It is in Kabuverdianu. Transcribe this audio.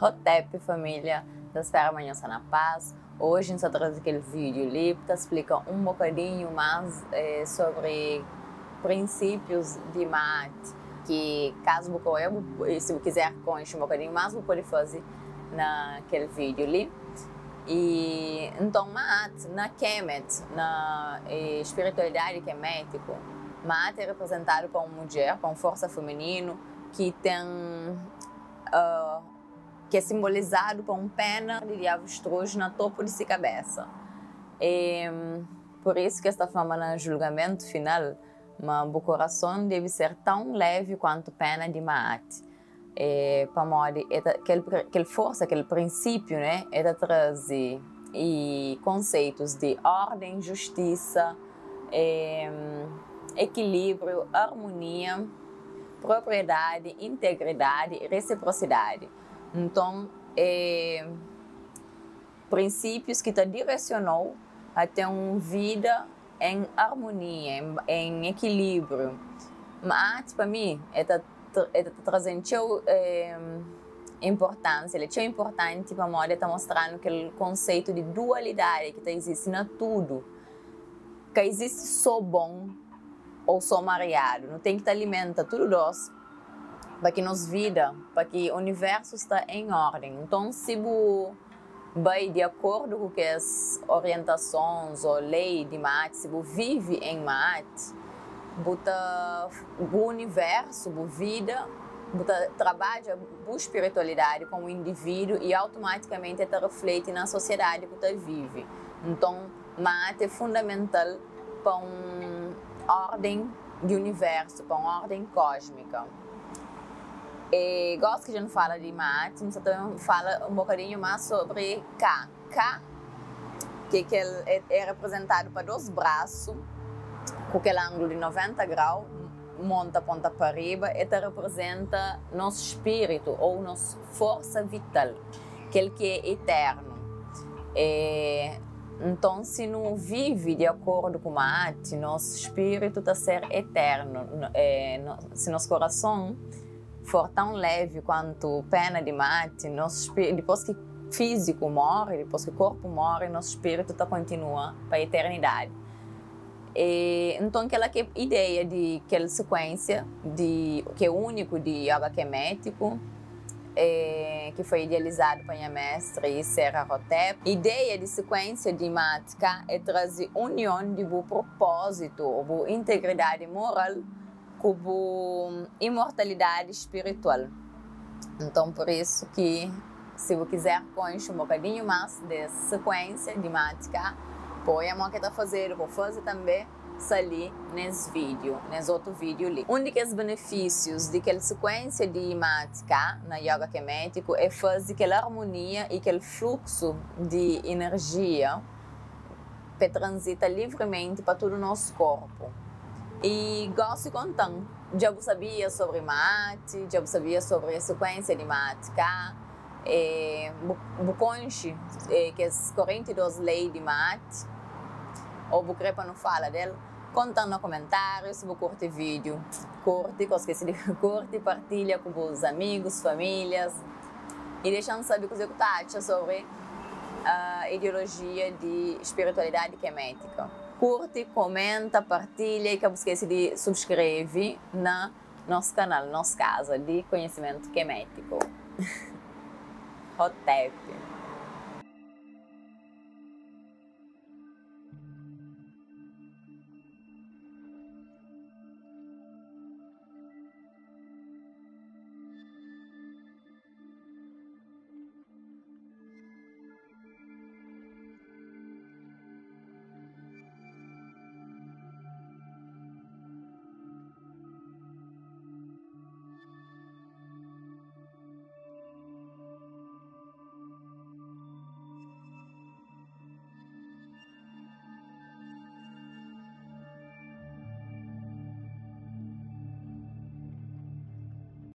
Hotep família, ta spera ma nhos sta na paz. Oji N sta traze kel vídeo li pa ta splika un bokadinhu más sobri prinsípius di Maat ki kazu bu ka oia, si bu kizer konxe un bokadinhu más bu pode faze na kel vídeo li. I nton Maat na Kemet, na spiritualidadi kemétiku, Maat é reprezentadu pa un mudjer, pa un forsa femininu ki ten ki é simbolizadu pa un pena di avestruz na topu di se kabésa. É pur isu ki es ta fla ma na julgamentu final, ma bu korason debe ser tãu lévi kuantu pena di Maat. É pamodi é ta kel kel forsa, kel prinsípiu, né, é ta traze i konseitus di órden, justisa, ekilíbriu, armonia. propriedadi, integridadi i resiprosidadi. Nton, é prinsípius ki ta diresionou a ten un vida en armonia, en ekilíbriu. Ma arti pa mi é ta é ta traze-m txeu inportánsia, el é txeu inportanti pamodi el ta mostra-nu kel konseitu di dualidadi ki ta izisti na tudu. Ka izisti sô bon ô sô mariadu. Nu ten ki ta alimenta tudu dôs pa ki nos vida, pa ki universu sta en órden. Nton, si bu bai di akordu ku kes orientasons ô lei di Maat, si bu vive en Maat, bu ta bu universu, bu vida, bu ta trabadja bu spiritualidadi komu indivídu i automatikamenti el ta refleti na sosiedadi ku ta vive. Nton, Maat é fundamental pa un órden di universu, pa un órden kósmika. E gósi ki dja nu fala di Maat, nu sta ta ben fala un bokadinhu más sobri Ka. Ka, ki é kel, é reprezentadu pa dôs brasu ku kel anglu di 90 grau, mon ta ponta pa riba, e ta reprezenta nos spiritu ô nos forsa vital. Kel ki é iternu. E nton, si nu vive di akordu ku Maat, nos spiritu ta ser eternu. E si nos korason for tãu levi kuantu pena di Maat, nos dipôs ki fíziku móre, dipôs ki korpu móre, nos spiritu ta kontinua pa eternidadi. E nton, kel-la ki é ideia di kel sekuénsia di ki é úniku di yoga kemétiku. Ki foi idealizadu pa nha mestri Serra Hotep. Ideia di sikuensia di Matka é traze union di bu propózitu ô bu integridadi moral ku bu imortalidadi spiritual. Nton, pur isu ki si bu kizer konxe un bokadinhu más des sikuensia di Matka, poi amo ke ta fazedu, bo faze tanbe. Sta li nes vídiu, nes otu vídiu li. Un di kes benefísius di kel sikuénsia di Matka na yoga kemétiku é faze kel armonia i kel fluksu di inerjia p'e tranzita livrimenti pa tudu nos korpu. I gósi konta-m, dja bu sabia sobri Maat? Dja bu sabia sobri sikuénsia di Matka? E bu konxe kes 42 lei di Maat? Ou bu kre pa nu fala del? Konta-m na komentáriu. Si bu kurti vídiu, kurti, ka skese di kurti, partilha ku bus amigus, famílias i dexa-m sabe kuzê ku ta atxa sobri ideolojia di spiritualidadi kemétika. Kurti, komenta, partilha i ka bu skese di subskreve na. Nos kanal, nos kaza di konhesimentu kemétiku. Hotep.